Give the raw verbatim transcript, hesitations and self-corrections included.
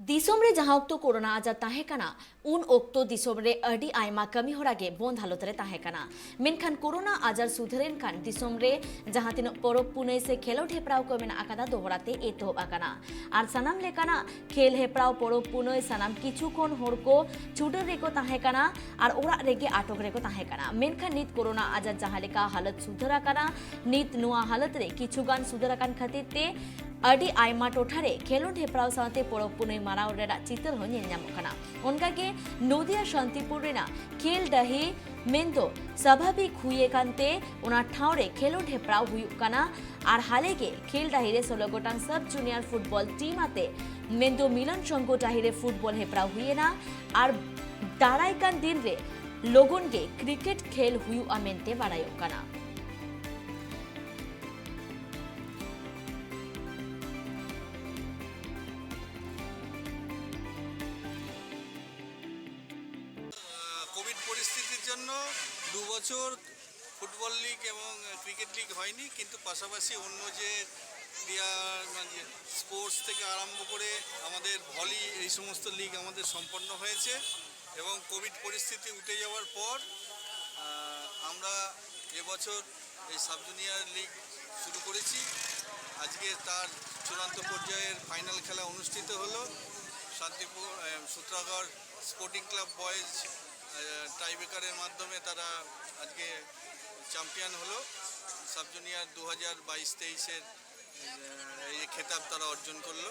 ᱫᱤᱥᱚᱢ ᱨᱮ ᱡᱟᱦᱟᱸ ᱚᱠᱛᱚ ᱠᱳᱨᱳᱱᱟ ᱟᱡᱟᱨ ᱛᱟᱦᱮᱸ ᱠᱟᱱᱟ, ᱩᱱ ᱚᱠᱛᱚ ᱫᱤᱥᱚᱢ ᱨᱮ ᱟᱹᱰᱤ ᱟᱭᱢᱟ ᱠᱟᱹᱢᱤ ᱦᱚᱨᱟ ᱜᱮ ᱵᱚᱱᱫ ᱦᱟᱞᱚᱛ ᱨᱮ ᱛᱟᱦᱮᱸ ᱠᱟᱱᱟ᱾ ᱢᱮᱱᱠᱷᱟᱱ ᱠᱳᱨᱳᱱᱟ ᱟᱡᱟᱨ ᱥᱩᱫᱷᱟᱹᱨᱮᱱ ᱠᱷᱟᱱ ᱫᱤᱥᱚᱢ ᱨᱮ ᱡᱟᱦᱟᱸ ᱛᱤᱱᱟᱹᱜ ᱯᱚᱨᱚᱵᱽ ᱯᱩᱱᱟᱹᱭ ᱥᱮ ᱠᱷᱮᱞᱳᱰ ᱦᱮᱯᱨᱟᱣ ᱠᱚ ᱢᱮᱱᱟᱜ ᱟᱠᱟᱫᱟ, ᱫᱚᱦᱲᱟ ᱛᱮ ᱮᱛᱚᱦᱚᱵ ᱟᱠᱟᱱᱟ᱾ ᱟᱨ ᱥᱟᱱᱟᱢ ᱞᱮᱠᱟᱱᱟᱜ ᱠᱷᱮᱞ ᱦᱮᱯᱨᱟᱣ, ᱯᱚᱨᱚᱵᱽ ᱯᱩᱱᱟᱹᱭ, ᱥᱟᱱᱟᱢ ᱠᱤᱪᱷᱩ ᱠᱷᱚᱱ ᱦᱚᱲ ᱠᱚ ᱪᱷᱩᱰᱟᱹᱨ ᱨᱮᱠᱚ ᱛᱟᱦᱮᱸ ᱠᱟᱱᱟ ᱟᱨ ᱚᱲᱟᱜ ᱨᱮᱜᱮ ᱟᱴᱚᱠ ᱨᱮᱠᱚ ᱛᱟᱦᱮᱸ ᱠᱟᱱᱟ᱾ ᱢᱮᱱᱠᱷᱟᱱ ᱱᱤᱛ ᱠᱳᱨᱳᱱᱟ ᱟᱡᱟᱨ ᱡᱟᱦᱟᱸ ᱞᱮᱠᱟ ᱦᱟᱞᱚᱛ ᱥᱩᱫᱷᱟᱹᱨ ᱟᱠᱟᱱᱟ, ᱱᱤᱛ ᱱᱚᱣᱟ ᱦᱟᱞᱚᱛ ᱨᱮ ᱠᱤᱪᱷᱩ ᱜᱟᱱ ᱥᱩᱫᱷᱟᱹᱨ ᱟᱠᱟᱱ ᱠᱷᱟᱹᱛᱤᱨ ᱛᱮ ᱟᱹᱰᱤ ᱟᱭᱢᱟ ᱴᱚᱴᱷᱟ ᱨᱮ ᱠᱷᱮᱞᱳᱰ ᱦᱮᱯᱨᱟᱣ ᱥᱟᱶᱛᱮ ᱯᱚᱨᱚᱵᱽ ᱯᱩᱱᱟᱹᱭ ᱢᱟᱱᱟᱣ ᱨᱮᱱᱟᱜ ᱪᱤᱛᱟᱹᱨ ᱦᱚᱸ ᱧᱮᱞ ᱧᱟᱢᱚᱜ ᱠᱟᱱᱟ᱾ ᱚᱱᱠᱟᱜᱮ ᱱᱚᱫᱤᱭᱟ ᱥᱟᱱᱛᱤᱯᱩᱨ ᱨᱮᱱᱟᱜ ᱠᱷᱮᱞ ᱰᱟᱹᱦᱤ ᱢᱮᱱᱫᱚ ᱥᱟᱵᱷᱟᱵᱤᱠ ᱦᱩᱭ ᱟᱠᱟᱱ ᱛᱮ ᱚᱱᱟ ᱴᱷᱟᱶ ᱨᱮ ᱠᱷᱮᱞᱳᱰ ᱦᱮᱯᱨᱟᱣ ᱦᱩᱭᱩᱜ ᱠᱟᱱᱟ᱾ ᱟᱨ ᱦᱟᱞᱮ ᱜᱮ ᱠᱷᱮᱞ ᱰᱟᱹᱦᱤ ᱨᱮ ᱥᱳᱞᱳ ᱜᱚᱴᱟᱝ ᱥᱟᱵ ᱡᱩᱱᱤᱭᱟᱨ ᱯᱷᱩᱴᱵᱚᱞ ᱴᱤᱢ ᱟᱛᱮ ᱢᱮᱱᱫᱚ ᱢᱤᱞᱚᱱ ᱥᱚᱝᱜᱷᱚ ᱰᱟᱹᱦᱤ ᱨᱮ ᱯᱷᱩᱴᱵᱚᱞ ᱦᱮᱯᱨᱟᱣ ᱦᱩᱭ ᱮᱱᱟ᱾ ᱟᱨ ᱫᱟᱨᱟᱭ ᱠᱟᱱ ᱫᱤᱱ ᱨᱮ ᱞᱚᱜᱚᱱ ᱜᱮ ᱠᱨᱤᱠᱮᱴ ᱠᱷᱮᱞ ᱦᱩᱭᱩᱜᱼᱟ ᱢᱮᱱᱛᱮ ᱵᱟᱲᱟᱭᱚᱜ ᱠᱟᱱᱟ᱾ কোভিড পরিস্থিতির জন্য দু বছর ফুটবল লিগ এবং ক্রিকেট লিগ হয়নি, কিন্তু পাশাপাশি অন্য যে ক্রীড়া, মানে, স্পোর্টস থেকে আরম্ভ করে আমাদের ভলি, এই সমস্ত লিগ আমাদের সম্পন্ন হয়েছে। এবং কোভিড পরিস্থিতি উঠে যাওয়ার পর, আহ, আমরা এবছর এই সাব জুনিয়র লিগ শুরু করেছি। আজকে তার চূড়ান্ত পর্যায়ের ফাইনাল খেলা অনুষ্ঠিত হলো। শান্তিপুর, আহ, সূত্রাগড় স্পোর্টিং ক্লাব বয়েজ, আহ, টাইব্রেকারের মাধ্যমে তারা আজকে চ্যাম্পিয়ন হলো। সাব জুনিয়র দু হাজার বাইশ তেইশের, আহ, এই খেতাব তারা অর্জন করলো।